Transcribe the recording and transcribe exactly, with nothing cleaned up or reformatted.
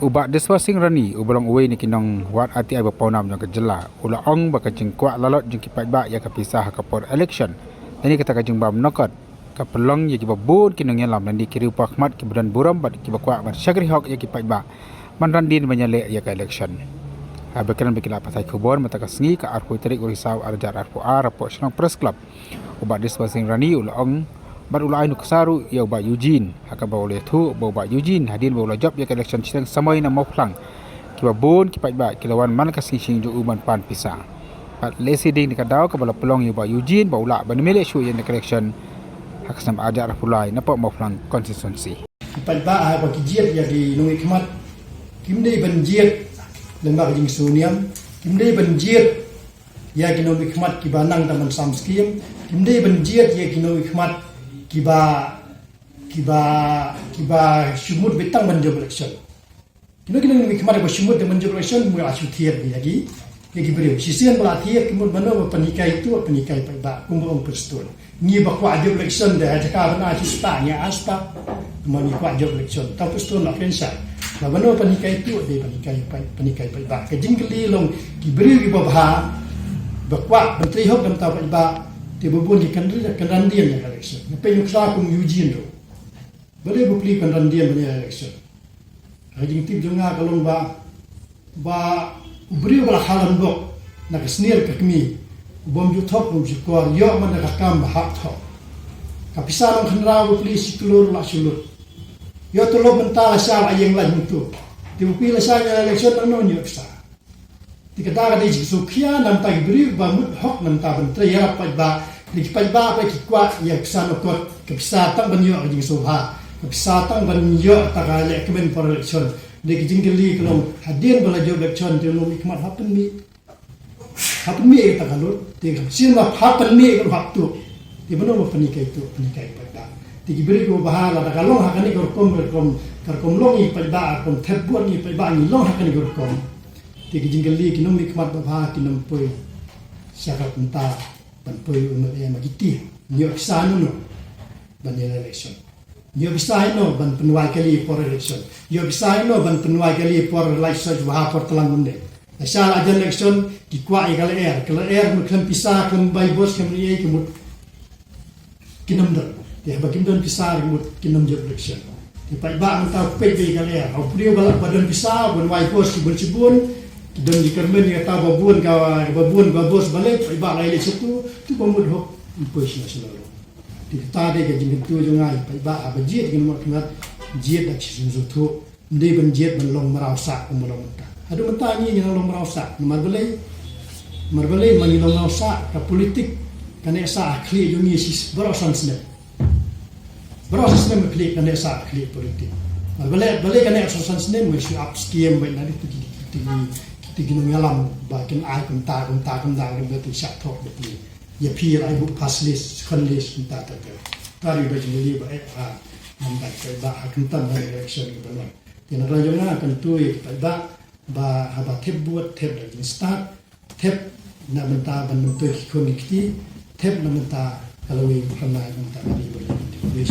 U Bah Diswar Singh Rani, uba long uwei na ki nongwad R T I ba pawnam jong ka jylla, u la ong ba ka jingkwah lalot jong ki paidbah ïa ka pisa ha ka por election, lane kata ka jingbam nongkot, ka pynlong ïa kiba bun ki nongïalam lane ki riewpaw khmat kiba don burom bad kiba kwah ban shakri hok ïa ki paidbah ban ran dien ban ïaleh ïa ka election. Haba kren bad ki lad pathai khubor mynta ka sngi, ka arphew tarik u Risaw arhajar arphew ar, hapoh Shillong Press Club, u Bah Diswar Singh Rani u la ong bad u la ai nuksa ruh ïa u Bah Eugene, ha kaba u la ïathuh ba u Bah Eugene, hadien ba u la jop ïa ka election shiteng samoi na Mawphlang, kiba bun ki paidbah ki la wan man ka sngi shnong jong u ban pan pisa. Bad lehse dei na ka daw kaba la pynlong ïa u Bah Eugene ba u lah ban ym ïaleh shuh ïa ka election ha ka snem arhajar arphew lai napoh Mawphlang constituency. Ki paidbah haba ki jied ïa ki nongmihkhmat, kim dei ban jied lyngba ka jingsngewniam, kim dei ban jied ïa ki nongmihkhmat kiba nang tang ban sam skim, kim dei ban jied ïa ki nongmihkhmat kiba, kiba, kiba shu mut beit tang ban jop election. Kino kino ki nongmihkhmat ba shu mut tang ban jop election, mut la shu thied ïa ki, ïa ki briew. Shisien ba la thied, ki mut mano ba pynhikai tuh, pynhikai paidbah, kumba ong Prestone. Ngi ba kwah jop election, da ha jaka ba na shu stad, ngi a stad, ma ngi kwah jop election. Tang Prestone la kren shai. Ba mano pynhikai tuh, dei pynhikai pai-, pynhikai paidbah. Ka jingkylli long, ki briew kiba bha, ba kwah ban trei hok na ka bynta paidbah, te ba bun ki kynran, kynran dien ïa ka election. Nga peit nuksa kum u Eugene ruh. Balei u pli kynran dien ban ïa election? Ka jingtip jong nga ka long ba, ba u briew ba la kha lambok na ka snier ka kmie, u bym ju thok, u bym ju kor, ïoh man da ka kam ba hap thok. Ka pisa nongkhynraw u pli shi klur la shi lut. Ïoh tulop mynta la shah la ïeng la hyntu. Te u pli la shah ïa election nangno ïoh pisa. Te kata ka dei jingsngewkhia na ka bynta ki briew ba mut hok na ka bynta ban trei ïarap paidbah. Te ki paidbah ba ki kwah ïa ka pisa nongkot, ka pisa tang ban ïoh ka jingsngewbha, ka pisa tang ban ïoh ta ka lehkmen por election. Te ka jingkylli ka long, hadien ba la jop election te u nongmihkhmat hap pynmih. Hap pynmih ïa kata ka lut, te ka shisien ba hap pynmih ka lut hap tuh. Te mano ba pynhikai tuh, pynhikai paidbah. Te ki briew kiba bha lada ka long ha kane ka rukom, ka rukom, ka rukom long ïa ki paidbah, ka rukom thep vote ïa ki paidbah, ngi long ha kane ka rukom. Te ki jingkylli, ki nongmihkhmat ba bha kin ym poi sha ka bynta ban poi u M L A ma ki ti. Ngi ïoh pisa haino ban ïa election? Ngi ïoh pisa haino ban pynwai kali por election? Ïoh pisa haino ban pynwai kali por lai soch bha por tlang mynne? La shah la jan election, ki kwah ïa ka lyer, ka lyer mut khlem pisa, khlem bai bos, khlem ïa ki mut kin ym don. Te haba kim don pisa ruh mut kin ym jop election. Te paidbah mynta peit ba ïa ka lyer. Haba u briew ba la, ba don pisa, ban wai bos shibun shibun, ki don jingkyrmen ïa kata ba bun ka, ba bun ka bos balei, paidbah la ïaleh shatu, te ba mut hok ym poi sha national road. Te kata dei ka jingkyntu jong nga ïa paidbah, haba jied ki nongmihkhmat, jied da ka jingsngewthuh. Ym dei ban jied ban long mraw sah kumba long mynta. Haduh mynta ngi ngi long mraw sah. Namar balei? Namar balei ma ngi long mraw sah? Ka politik ka neh sah ha khlieh jong ngi shi baroh san snem. Baroh san snem ka khlieh, ka neh sah ha khlieh politik. Namar balei, balei ka neh baroh san snem? Ngi shu ap skim beit na kiti, kiti, kiti ki nongïalam ba kin ai kumta, kumta, kumta, kumta, te shah thok beit. Ïa phi la ai buh pass list, second list, kumta, ta, ta. Ta dei ba jingkylli ba eh, ah, namar ba ha kynta ban election ba long. Te na ka jong nga kyntu ïa ki paidbah ba haba thep vote, thep da ka jingstad, thep na bynta ban myntoi ki khun ki kti, thep na bynta ka lawei u khynnah, na bynta ka ri bad ka ri.